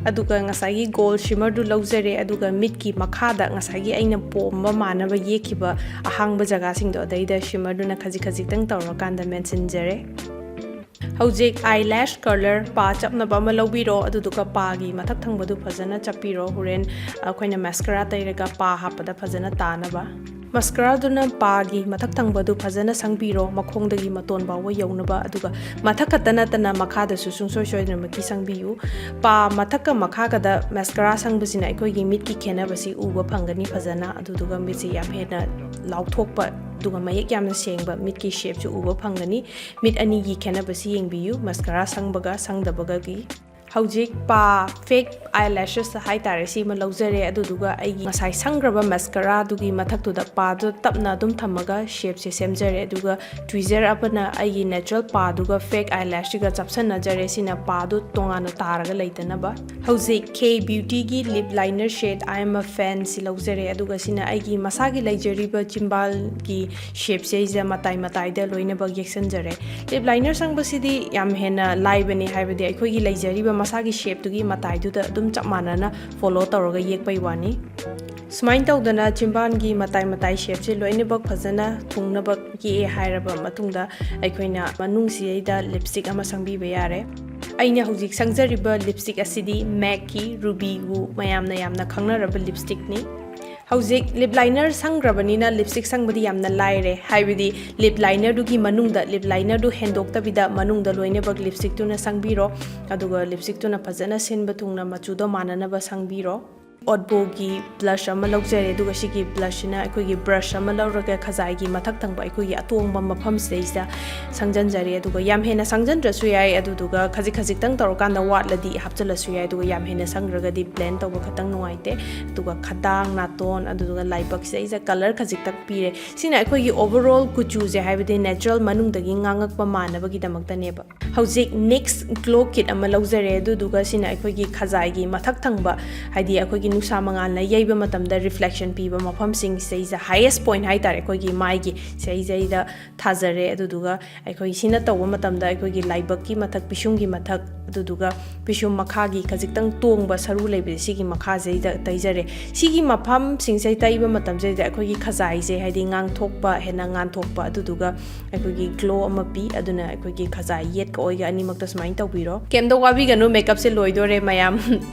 ꯑꯗꯨꯒ ꯉꯁꯥꯏꯒꯤ ꯒꯣꯜ ꯁꯤꯃꯔꯗꯨ ꯂꯧꯖꯔꯦ, ꯑꯗꯨꯒ ꯃꯤꯠꯀꯤ ꯃꯈꯥꯗ ꯉꯁꯥꯏꯒꯤ ꯑꯩꯅ ꯄꯣꯝꯕ ꯃꯥꯟꯅꯕ ꯌꯦꯛꯈꯤꯕ ꯑꯍꯥꯡꯕ ꯖꯒꯥꯁꯤꯡꯗꯣ ꯑꯗꯩꯗ ꯁꯤꯃꯔꯗꯨꯅ ꯈꯖꯤꯛ ꯈꯖꯤꯛꯇꯪ ꯇꯧꯔꯀꯥꯟꯗ ꯃꯦꯟꯁꯤꯟꯖꯔꯦ꯫ ꯍꯧꯖꯤꯛ ꯑꯥꯏ ꯂꯦꯁ ꯀꯂꯔ ꯄꯥ ꯆꯞꯅꯕ ꯑꯃ ꯂꯧꯕꯤꯔꯣ, ꯑꯗꯨꯗꯨꯒ ꯄꯥꯒꯤ ꯃꯊꯛ ꯊꯪꯕꯗꯨ ꯐꯖꯅ ꯆꯞꯄꯤꯔꯣ꯫ ꯍꯣꯔꯦꯟ ꯑꯩꯈꯣꯏꯅ ꯃꯦꯁꯀꯔꯥ ꯇꯩꯔꯒ ꯄꯥ ꯍꯥꯞꯄꯗ ꯐꯖꯅ ꯇꯥꯅꯕ꯫ ꯃꯁꯀꯔꯥꯗꯨꯅ ꯄꯥꯒꯤ ꯃꯊꯛ ꯊꯪꯕꯗꯨ ꯐꯖꯅ ꯁꯪꯕꯤꯔꯣ, ꯃꯈꯣꯡꯗꯒꯤ ꯃꯇꯣꯟ ꯐꯥꯎꯕ ꯌꯧꯅꯕ, ꯑꯗꯨꯒ ꯃꯊꯛ ꯈꯛꯇ ꯅꯠꯇꯅ ꯃꯈꯥꯗꯁꯨ ꯁꯨꯡꯁꯣꯏ ꯁꯣꯏꯗꯅꯃꯛꯀꯤ ꯁꯪꯕꯤꯌꯨ꯫ ꯄꯥ ꯃꯊꯛꯀ ꯃꯈꯥꯒꯗ ꯃꯁꯀꯔꯥ ꯁꯪꯕꯁꯤꯅ ꯑꯩꯈꯣꯏꯒꯤ ꯃꯤꯠꯀꯤ ꯈꯦꯠꯅꯕꯁꯤ ꯎꯕ ꯐꯪꯒꯅꯤ ꯐꯖꯅ, ꯑꯗꯨꯗꯨꯒ ꯃꯤꯠꯁꯤ ꯌꯥꯝ ꯍꯦꯟꯅ ꯂꯥꯎꯊꯣꯛꯄ ꯑꯗꯨꯒ ꯃꯌꯦꯛ ꯌꯥꯝꯅ ꯁꯦꯡꯕ ꯃꯤꯠꯀꯤ ꯁꯦꯞꯁꯨ ꯎꯕ ꯐꯪꯒꯅꯤ꯫ ꯃꯤꯠ ꯑꯅꯤꯒꯤ ꯈꯦꯠꯅꯕꯁꯤ ꯌꯦꯡꯕꯤꯌꯨ, ꯃꯁꯀꯔꯥ ꯁꯪꯕꯒ ꯁꯪꯗꯕꯒꯒꯤ꯫ ꯍꯧꯖꯤꯛ ꯄꯥ ꯐꯦꯛ ꯑꯥꯏ ꯂꯦꯁꯦꯁ ꯍꯥꯏꯇꯥꯔꯦ, ꯁꯤꯃ ꯂꯧꯖꯔꯦ꯫ ꯑꯗꯨꯗꯨꯒ ꯑꯩꯒꯤ ꯉꯁꯥꯏ ꯁꯪꯈ꯭ꯔꯕ ꯃꯁꯀꯔꯥꯗꯨꯒꯤ ꯃꯊꯛꯇꯨꯗ ꯄꯥꯗꯣ ꯇꯞꯅ ꯑꯗꯨꯝ ꯊꯝꯃꯒ ꯁꯦꯞꯁꯦ ꯁꯦꯝꯖꯔꯦ꯫ ꯑꯗꯨꯒ ꯇ꯭ꯋꯤꯖꯔ ꯑꯃꯅ ꯑꯩꯒꯤ ꯅꯦꯆꯔꯦꯜ ꯄꯥꯗꯨꯒ ꯐꯦꯛ ꯑꯥꯏ ꯂꯦꯁꯇꯨꯒ ꯆꯞꯁꯟꯅꯖꯔꯦ꯫ ꯁꯤꯅ ꯄꯥꯗꯨ ꯇꯣꯉꯥꯟꯅ ꯇꯥꯔꯒ ꯂꯩꯇꯅꯕ꯫ ꯍꯧꯖꯤꯛ ꯀꯦ ꯕ꯭ꯌꯨꯇꯤꯒꯤ ꯂꯤꯞ ꯂꯥꯏꯅꯔ ꯁꯦꯠ ꯑꯥꯏ ꯑꯦꯝ ꯑ ꯐꯦꯟ ꯁꯤ ꯂꯧꯖꯔꯦ꯫ ꯑꯗꯨꯒ ꯁꯤꯅ ꯑꯩꯒꯤ ꯃꯁꯥꯒꯤ ꯂꯩꯖꯔꯤꯕ ꯆꯤꯝꯕꯥꯜꯒꯤ ꯁꯦꯞꯁꯦ ꯑꯩꯁꯦ ꯃꯇꯥꯏ ꯃꯇꯥꯏꯗ ꯂꯣꯏꯅꯃꯛ ꯌꯦꯛꯁꯟꯖꯔꯦ꯫ ꯂꯤꯞ ꯂꯥꯏꯅꯔ ꯁꯪꯕꯁꯤꯗꯤ ꯌꯥꯝ ꯍꯦꯟꯅ ꯂꯥꯏꯕꯅꯤ, ꯍꯥꯏꯕꯗꯤ ꯑꯩꯈꯣꯏꯒꯤ ꯂꯩꯖꯔꯤꯕ ꯃꯁꯥꯒꯤ ꯁꯦꯞꯇꯨꯒꯤ ꯃꯇꯥꯏꯗꯨꯗ ꯑꯗꯨꯝ ꯆꯞ ꯃꯥꯟꯅꯅ ꯐꯣꯂꯣ ꯇꯧꯔꯒ ꯌꯦꯛꯄꯩ ꯋꯥꯅꯤ꯫ ꯁꯨꯃꯥꯏꯅ ꯇꯧꯗꯅ ꯆꯤꯝꯕꯥꯜꯒꯤ ꯃꯇꯥꯏ ꯃꯇꯥꯏ ꯁꯦꯞꯁꯦ ꯂꯣꯏꯅꯃꯛ ꯐꯖꯅ ꯊꯨꯡꯅꯕ ꯌꯦꯛꯑꯦ ꯍꯥꯏꯔꯕ ꯃꯇꯨꯡꯗ ꯑꯩꯈꯣꯏꯅ ꯃꯅꯨꯡꯁꯤꯗꯩꯗ ꯂꯤꯞꯁꯇꯤꯛ ꯑꯃ ꯁꯪꯕꯤꯕ ꯌꯥꯔꯦ꯫ ꯑꯩꯅ ꯍꯧꯖꯤꯛ ꯁꯪꯖꯔꯤꯕ ꯂꯤꯞꯁꯇꯤꯛ ꯑꯁꯤꯗꯤ ꯃꯦꯛꯀꯤ ꯔꯨꯕꯤ ꯋꯨ ꯃꯌꯥꯝꯅ ꯌꯥꯝꯅ ꯈꯪꯅꯔꯕ ꯂꯤꯞꯁꯇꯤꯛꯅꯤ꯫ ꯍꯧꯖꯤꯛ ꯂꯤꯞ ꯂꯥꯏꯅꯔ ꯁꯪꯈ꯭ꯔꯕꯅꯤꯅ ꯂꯤꯞꯁꯇꯤꯛ ꯁꯪꯕꯗꯤ ꯌꯥꯝꯅ ꯂꯥꯏꯔꯦ, ꯍꯥꯏꯕꯗꯤ ꯂꯤꯞ ꯂꯥꯏꯅꯔꯗꯨꯒꯤ ꯃꯅꯨꯡꯗ, ꯂꯤꯞ ꯂꯥꯏꯅꯔꯗꯨ ꯍꯦꯟꯗꯣꯛꯇꯕꯤꯗ ꯃꯅꯨꯡꯗ ꯂꯣꯏꯅꯃꯛ ꯂꯤꯞꯁꯇꯤꯛꯇꯨꯅ ꯁꯪꯕꯤꯔꯣ꯫ ꯑꯗꯨꯒ ꯂꯤꯞꯁꯇꯤꯛꯇꯨꯅ ꯐꯖꯅ ꯁꯤꯟꯕ ꯊꯨꯡꯅ ꯃꯆꯨꯗꯣ ꯃꯥꯟꯅꯅꯕ ꯁꯪꯕꯤꯔꯣ꯫ ꯑꯣꯠꯕꯣꯒꯤ ꯕ꯭ꯂꯁ ꯑꯃ ꯂꯧꯖꯔꯦ, ꯑꯗꯨꯒ ꯁꯤꯒꯤ ꯕ꯭ꯂꯁꯁꯤꯅ ꯑꯩꯈꯣꯏꯒꯤ ꯕ꯭ꯔꯁ ꯑꯃ ꯂꯧꯔꯒ ꯈꯖꯥꯏꯒꯤ ꯃꯊꯛ ꯊꯪꯕ ꯑꯩꯈꯣꯏꯒꯤ ꯑꯇꯣꯡꯕ ꯃꯐꯝꯁꯤꯗꯩꯁꯤꯗ ꯁꯪꯖꯟꯖꯔꯦ꯫ ꯑꯗꯨꯒ ꯌꯥꯝ ꯍꯦꯟꯅ ꯁꯪꯖꯟꯗ꯭ꯔꯁꯨ ꯌꯥꯏ, ꯑꯗꯨꯗꯨꯒ ꯈꯖꯤꯛ ꯈꯖꯤꯛꯇꯪ ꯇꯧꯔꯀꯥꯟꯗ ꯋꯥꯠꯂꯗꯤ ꯍꯥꯞꯆꯤꯜꯂꯁꯨ ꯌꯥꯏ꯫ ꯑꯗꯨꯒ ꯌꯥꯝ ꯍꯦꯟꯅ ꯁꯪꯈ꯭ꯔꯒꯗꯤ ꯕ꯭ꯂꯦꯟ ꯇꯧꯕ ꯈꯇꯪ ꯅꯨꯡꯉꯥꯏꯇꯦ꯫ ꯑꯗꯨꯒ ꯈꯗꯥꯡ, ꯅꯥꯇꯣꯟ, ꯑꯗꯨꯗꯨꯒ ꯂꯥꯏꯕꯛꯁꯤꯗꯩꯁꯤꯗ ꯀꯂꯔ ꯈꯖꯤꯛꯇꯪ ꯄꯤꯔꯦ꯫ ꯁꯤꯅ ꯑꯩꯈꯣꯏꯒꯤ ꯑꯣꯚꯔꯑꯣꯜ ꯀꯨꯆꯨꯁꯦ, ꯍꯥꯏꯕꯗꯤ ꯅꯦꯆꯔꯦꯜ ꯃꯅꯨꯡꯗꯒꯤ ꯉꯥꯡꯉꯛꯄ ꯃꯥꯟꯅꯕꯒꯤꯗꯃꯛꯇꯅꯦꯕ꯫ ꯍꯧꯖꯤꯛ ꯅꯤꯛꯁ ꯒ꯭ꯂꯣ ꯀꯤꯠ ꯑꯃ ꯂꯧꯖꯔꯦ, ꯑꯗꯨꯗꯨꯒ ꯁꯤꯅ ꯑꯩꯈꯣꯏꯒꯤ ꯈꯖꯥꯏꯒꯤ ꯃꯊꯛ ꯊꯪꯕ, ꯍꯥꯏꯗꯤ ꯑꯩꯈꯣꯏꯒꯤ ꯅꯨꯡꯁꯥ ꯃꯉꯥꯜꯅ ꯌꯩꯕ ꯃꯇꯝꯗ ꯔꯤꯐ꯭ꯂꯦꯛꯁꯟ ꯄꯤꯕ ꯃꯐꯝꯁꯤꯡ ꯁꯤꯗꯩꯁꯤꯗ, ꯍꯥꯏꯌꯦꯁ ꯄꯣꯏꯟꯠ ꯍꯥꯏꯇꯥꯔꯦ ꯑꯩꯈꯣꯏꯒꯤ ꯃꯥꯏꯒꯤ, ꯁꯤꯗꯩꯁꯤꯗ ꯊꯥꯖꯔꯦ꯫ ꯑꯗꯨꯗꯨꯒ ꯑꯩꯈꯣꯏ ꯁꯤꯅ ꯇꯧꯕ ꯃꯇꯝꯗ ꯑꯩꯈꯣꯏꯒꯤ ꯂꯥꯏꯕꯛꯀꯤ ꯃꯊꯛ, ꯄꯤꯁꯨꯝꯒꯤ ꯃꯊꯛ, ꯑꯗꯨꯗꯨꯒ ꯄꯤꯁꯨꯝ ꯃꯈꯥꯒꯤ ꯈꯖꯤꯛꯇꯪ ꯇꯣꯡꯕ ꯁꯔꯨ ꯂꯩꯕꯁꯦ, ꯁꯤꯒꯤ ꯃꯈꯥꯁꯤꯗꯩꯗ ꯇꯩꯖꯔꯦ꯫ ꯁꯤꯒꯤ ꯃꯐꯝꯁꯤꯡꯁꯦ ꯇꯩꯕ ꯃꯇꯝꯁꯤꯗꯩꯗ ꯑꯩꯈꯣꯏꯒꯤ ꯈꯖꯥꯏꯁꯦ, ꯍꯥꯏꯗꯤ ꯉꯥꯡꯊꯣꯛꯄ, ꯍꯦꯟꯅ ꯉꯥꯟꯊꯣꯛꯄ, ꯑꯗꯨꯗꯨꯒ ꯑꯩꯈꯣꯏꯒꯤ ꯒ꯭ꯂꯣ ꯑꯃ ꯄꯤ꯫ ꯑꯗꯨꯅ ꯑꯩꯈꯣꯏꯒꯤ ꯈꯖꯥꯏ ꯌꯦꯠꯀ ꯑꯣꯏꯒ ꯑꯅꯤꯃꯛꯇ ꯁꯨꯃꯥꯏꯅ ꯇꯧꯕꯤꯔꯣ꯫ ꯀꯩꯝꯇ ꯋꯥꯕꯤꯒꯅꯨ, ꯃꯦꯀꯞꯁꯦ ꯂꯣꯏꯗꯣꯔꯦ ꯃꯌꯥꯝ꯫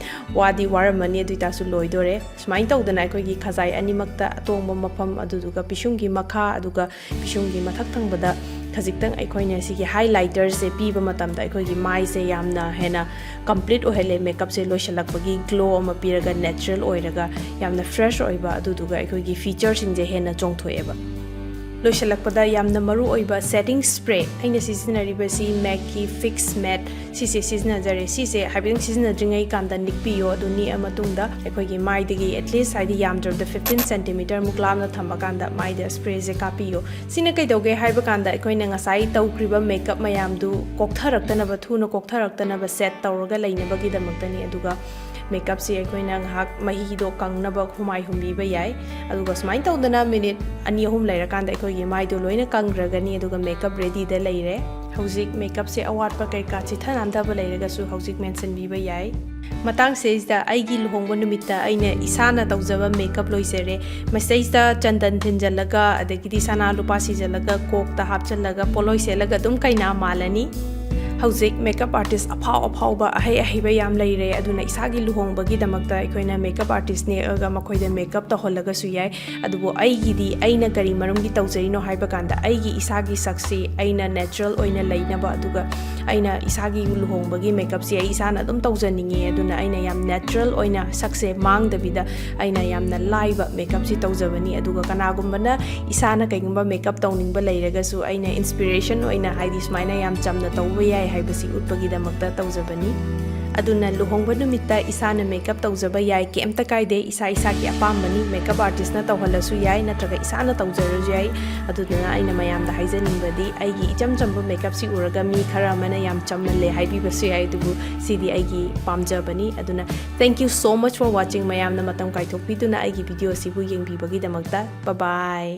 ꯋꯥꯗꯤ ꯋꯥꯔꯝꯃꯅꯤ, ꯑꯗꯨ ꯑꯣꯏꯇꯥꯔꯁꯨ ꯂꯣꯏꯗꯣꯔꯦ꯫ ꯁꯨꯃꯥꯏꯅ ꯇꯧꯗꯅ ꯑꯩꯈꯣꯏꯒꯤ ꯈꯖꯥꯏ ꯑꯅꯤꯃꯛꯇ ꯑꯇꯣꯡꯕ ꯃꯐꯝ, ꯑꯗꯨꯗꯨꯒ ꯄꯤꯁꯨꯝꯒꯤ ꯃꯈꯥ, ꯑꯗꯨꯒ ꯄꯤꯁꯨꯝꯒꯤ ꯃꯊꯛ ꯊꯪꯕꯗ ꯈꯖꯤꯛꯇꯪ ꯑꯩꯈꯣꯏꯅ ꯁꯤꯒꯤ ꯍꯥꯏꯂꯥꯏꯇꯔꯁꯦ ꯄꯤꯕ ꯃꯇꯝꯗ ꯑꯩꯈꯣꯏꯒꯤ ꯃꯥꯏꯁꯦ ꯌꯥꯝꯅ ꯍꯦꯟꯅ ꯀꯝꯄ꯭ꯂꯤꯠ ꯑꯣꯏꯍꯜꯂꯦ꯫ ꯃꯦꯀꯞꯁꯦ ꯂꯣꯏꯁꯤꯜꯂꯛꯄꯒꯤ ꯒ꯭ꯂꯣ ꯑꯃ ꯄꯤꯔꯒ, ꯅꯦꯆꯔꯦꯜ ꯑꯣꯏꯔꯒ, ꯌꯥꯝꯅ ꯐ꯭ꯔꯦꯁ ꯑꯣꯏꯕ, ꯑꯗꯨꯗꯨꯒ ꯑꯩꯈꯣꯏꯒꯤ ꯐꯤꯆꯔꯁꯤꯡꯁꯦ ꯍꯦꯟꯅ ꯆꯣꯡꯊꯣꯛꯑꯦꯕ꯫ ꯂꯣꯏꯁꯤꯜꯂꯛꯄꯗ ꯌꯥꯝꯅ ꯃꯔꯨ ꯑꯣꯏꯕ ꯁꯦꯇꯤꯡ ꯁ꯭ꯄ꯭ꯔꯦ, ꯑꯩꯅ ꯁꯤꯖꯤꯟꯅꯔꯤꯕꯁꯤ ꯃꯦꯛꯀꯤ ꯐꯤꯛꯁ ꯃꯦꯠ, ꯁꯤꯁꯦ ꯁꯤꯖꯤꯟꯅꯖꯔꯦ꯫ ꯁꯤꯁꯦ ꯍꯥꯏꯐꯦꯠꯇꯪ ꯁꯤꯖꯤꯟꯅꯗ꯭ꯔꯤꯉꯩ ꯀꯥꯟꯗ ꯅꯤꯛꯄꯤꯌꯣ꯫ ꯑꯗꯨ ꯅꯤꯛꯑ ꯃꯇꯨꯡꯗ ꯑꯩꯈꯣꯏꯒꯤ ꯃꯥꯏꯗꯒꯤ ꯑꯦꯠꯂꯤꯁ, ꯍꯥꯏꯗꯤ ꯌꯥꯝꯗ꯭ꯔꯕꯗ ꯐꯤꯐꯇꯤꯟ ꯁꯦꯟꯇꯤꯃꯤꯇꯔꯃꯨꯛ ꯂꯥꯞꯅ ꯊꯝꯃꯀꯥꯟꯗ ꯃꯥꯏꯗ ꯁ꯭ꯄ꯭ꯔꯦꯁꯦ ꯀꯥꯞꯄꯤꯌꯣ꯫ ꯁꯤꯅ ꯀꯩꯗꯧꯒꯦ ꯍꯥꯏꯕ ꯀꯥꯟꯗ ꯑꯩꯈꯣꯏꯅ ꯉꯁꯥꯏ ꯇꯧꯈ꯭ꯔꯤꯕ ꯃꯦꯀꯞ ꯃꯌꯥꯝꯗꯨ ꯀꯣꯛꯊꯔꯛꯇꯅꯕ, ꯊꯨꯅ ꯀꯣꯛꯊꯔꯛꯇꯅꯕ ꯁꯦꯠ ꯇꯧꯔꯒ ꯂꯩꯅꯕꯒꯤꯗꯃꯛꯇꯅꯤ꯫ ꯑꯗꯨꯒ ꯃꯦꯀꯞꯁꯦ ꯑꯩꯈꯣꯏꯅ ꯉꯥꯏꯍꯥꯛ ꯃꯍꯤꯗꯣ ꯀꯪꯅꯕ ꯍꯨꯃꯥꯏ ꯍꯨꯝꯕꯤꯕ ꯌꯥꯏ꯫ ꯑꯗꯨꯒ ꯁꯨꯃꯥꯏꯅ ꯇꯧꯗꯅ ꯃꯤꯅꯤꯠ ꯑꯅꯤ ꯑꯍꯨꯝ ꯂꯩꯔꯀꯥꯟꯗ ꯑꯩꯈꯣꯏꯒꯤ ꯃꯥꯏꯗꯣ ꯂꯣꯏꯅ ꯀꯪꯈ꯭ꯔꯒꯅꯤ, ꯑꯗꯨꯒ ꯃꯦꯀꯞ ꯔꯦꯗꯤꯗ ꯂꯩꯔꯦ꯫ ꯍꯧꯖꯤꯛ ꯃꯦꯀꯞꯁꯦ ꯑꯋꯥꯠꯄ ꯀꯩꯀꯥ ꯆꯤꯊ ꯅꯥꯟꯊꯕ ꯂꯩꯔꯒꯁꯨ ꯍꯧꯖꯤꯛ ꯃꯦꯟꯁꯤꯟꯕꯤꯕ ꯌꯥꯏ꯫ ꯃꯇꯥꯡꯁꯤꯗꯩꯁꯤꯗ ꯑꯩꯒꯤ ꯂꯨꯍꯣꯡꯕ ꯅꯨꯃꯤꯠꯇ ꯑꯩꯅ ꯏꯁꯥꯅ ꯇꯧꯖꯕ ꯃꯦꯀꯞ ꯂꯣꯏꯖꯔꯦ꯫ ꯃꯁꯤꯗꯩꯁꯤꯗ ꯆꯟꯗꯟ ꯊꯤꯟꯖꯜꯂꯒ, ꯑꯗꯒꯤꯗꯤ ꯁꯅꯥ ꯂꯨꯄꯥ ꯁꯤꯖꯜꯂꯒ, ꯀꯣꯛꯇ ꯍꯥꯞꯆꯜꯂꯒ, ꯄꯣꯠꯂꯣꯏ ꯁꯦꯠꯂꯒ ꯑꯗꯨꯝ ꯀꯩꯅꯥ ꯃꯥꯜꯂꯅꯤ꯫ ꯍꯧꯖꯤꯛ ꯃꯦꯀꯞ ꯑꯥꯔꯇꯤꯁ ꯑꯐꯥꯎ ꯑꯐꯥꯎꯕ, ꯑꯍꯩ ꯑꯍꯩꯕ ꯌꯥꯝ ꯂꯩꯔꯦ꯫ ꯑꯗꯨꯅ ꯏꯁꯥꯒꯤ ꯂꯨꯍꯣꯡꯕꯒꯤꯗꯃꯛꯇ ꯑꯩꯈꯣꯏꯅ ꯃꯦꯀꯞ ꯑꯥꯔꯇꯤꯁ ꯅꯦꯛꯑꯒ ꯃꯈꯣꯏꯗ ꯃꯦꯀꯞ ꯇꯧꯍꯜꯂꯒꯁꯨ ꯌꯥꯏ꯫ ꯑꯗꯨꯕꯨ ꯑꯩꯒꯤꯗꯤ, ꯑꯩꯅ ꯀꯔꯤ ꯃꯔꯝꯒꯤ ꯇꯧꯖꯔꯤꯅꯣ ꯍꯥꯏꯕ ꯀꯥꯟꯗ, ꯑꯩꯒꯤ ꯏꯁꯥꯒꯤ ꯁꯛꯁꯤ ꯑꯩꯅ ꯅꯦꯆꯔꯦꯜ ꯑꯣꯏꯅ ꯂꯩꯅꯕ, ꯑꯗꯨꯒ ꯑꯩꯅ ꯏꯁꯥꯒꯤ ꯂꯨꯍꯣꯡꯕꯒꯤ ꯃꯦꯀꯞꯁꯤ ꯑꯩ ꯏꯁꯥꯅ ꯑꯗꯨꯝ ꯇꯧꯖꯅꯤꯡꯉꯤ꯫ ꯑꯗꯨꯅ ꯑꯩꯅ ꯌꯥꯝ ꯅꯦꯆꯔꯦꯜ ꯑꯣꯏꯅ, ꯁꯛꯁꯦ ꯃꯥꯡꯗꯕꯤꯗ ꯑꯩꯅ ꯌꯥꯝꯅ ꯂꯥꯏꯕ ꯃꯦꯀꯞꯁꯤ ꯇꯧꯖꯕꯅꯤ꯫ ꯑꯗꯨꯒ ꯀꯅꯥꯒꯨꯝꯕꯅ ꯏꯁꯥꯅ ꯀꯩꯒꯨꯝꯕ ꯃꯦꯀꯞ ꯇꯧꯅꯤꯡꯕ ꯂꯩꯔꯒꯁꯨ, ꯑꯩꯅ ꯏꯟꯁꯄꯤꯔꯦꯁꯟ ꯑꯣꯏꯅ, ꯍꯥꯏꯗꯤ, ꯁꯨꯃꯥꯏꯅ ꯌꯥꯝ ꯆꯝꯅ ꯇꯧꯕ ꯌꯥꯏ ꯍꯥꯏꯕꯁꯤ ꯎꯠꯄꯒꯤꯗꯃꯛꯇ ꯇꯧꯖꯕꯅꯤ꯫ ꯑꯗꯨꯅ ꯂꯨꯍꯣꯡꯕ ꯅꯨꯃꯤꯠꯇ ꯏꯁꯥꯅ ꯃꯦꯀꯞ ꯇꯧꯖꯕ ꯌꯥꯏ, ꯀꯩꯝꯇ ꯀꯥꯏꯗꯦ꯫ ꯏꯁꯥ ꯏꯁꯥꯒꯤ ꯑꯄꯥꯝꯕꯅꯤ꯫ ꯃꯦꯀꯞ ꯑꯥꯔꯇꯤꯁꯅ ꯇꯧꯍꯜꯂꯁꯨ ꯌꯥꯏ, ꯅꯠꯇ꯭ꯔꯒ ꯏꯁꯥꯅ ꯇꯧꯖꯔꯁꯨ ꯌꯥꯏ꯫ ꯑꯗꯨꯗꯨꯅ ꯑꯩꯅ ꯃꯌꯥꯝꯗ ꯍꯥꯏꯖꯅꯤꯡꯕꯗꯤ, ꯑꯩꯒꯤ ꯏꯆꯝ ꯆꯝꯕ ꯃꯦꯀꯞꯁꯤ ꯎꯔꯒ ꯃꯤ ꯈꯔ ꯑꯃꯅ ꯌꯥꯝ ꯆꯝꯃꯜꯂꯦ ꯍꯥꯏꯕꯤꯕꯁꯨ ꯌꯥꯏ, ꯑꯗꯨꯕꯨ ꯁꯤꯗꯤ ꯑꯩꯒꯤ ꯄꯥꯝꯖꯕꯅꯤ꯫ ꯑꯗꯨꯅ thank you so much for watching꯫ ꯃꯌꯥꯝꯅ ꯃꯇꯝ ꯀꯥꯏꯊꯣꯛꯄꯤꯗꯨꯅ ꯑꯩꯒꯤ ꯚꯤꯗꯤꯑꯣ ꯑꯁꯤꯕꯨ ꯌꯦꯡꯕꯤꯕꯒꯤꯗꯃꯛꯇ꯫ Bye bye꯫